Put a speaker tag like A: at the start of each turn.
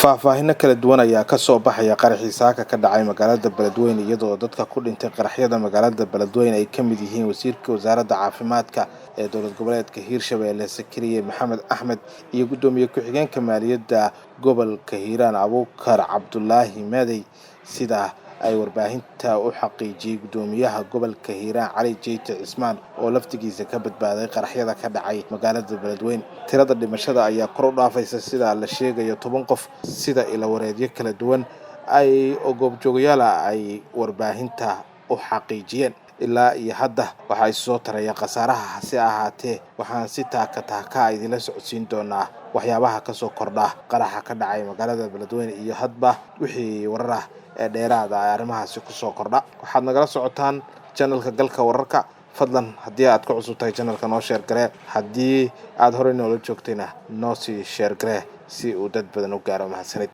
A: Faahfaahinno kala duwan ayaa ka soo baxaya qaraxii saaka ka dhacay magaalada Beledweyne, iyadoo dadka ku dhintay qaraxyada magaalada Beledweyne ay ka mid yihiin wasiirka wasaaradda caafimaadka ee dowlad goboleedka Hiirshabelle Sakariye Maxamed Axmed iyo guddoomiye ku-xigeenka maaliyadda gobolka Hiiraan Abuukar Cabdulaahi Madey. Sida ay warbaahinta u xaqiijiyey guddoomiyaha gobolka Hiiraan Cali Jeyte Cismaan oo laftigiisa ka badbaaday qaraxyada ka dhacay magaalada Beledweyne. Tirada dhimashada ayaa kor u dhaafaysa sida la sheegayo 10 qof, sida ilawareedyo kala duwan ay oo goobjoogayaala ay warbaahinta u xaqiijiyeen. Ilaa iyo hadda waxaa is soo taraya khasaaraha, hase ahaatee waxaan si taaka taaka idinla socodsiin doonaa waxyaabaha kasoo kordha qaraxa ka dhacay magaalada Beledweyne iyo hadba wixii warar ah ee dheeraada ay arrimahaasi kusoo kordha. Waxaad nagala socotaan janalka Galka Wararka. Fadlan haddii aad ku cusub tahay janalka, noo sheer garee. Haddii aad horey noola joogtayna, noo sii sheer garee si uu dad badan u gaaro. Mahadsanid.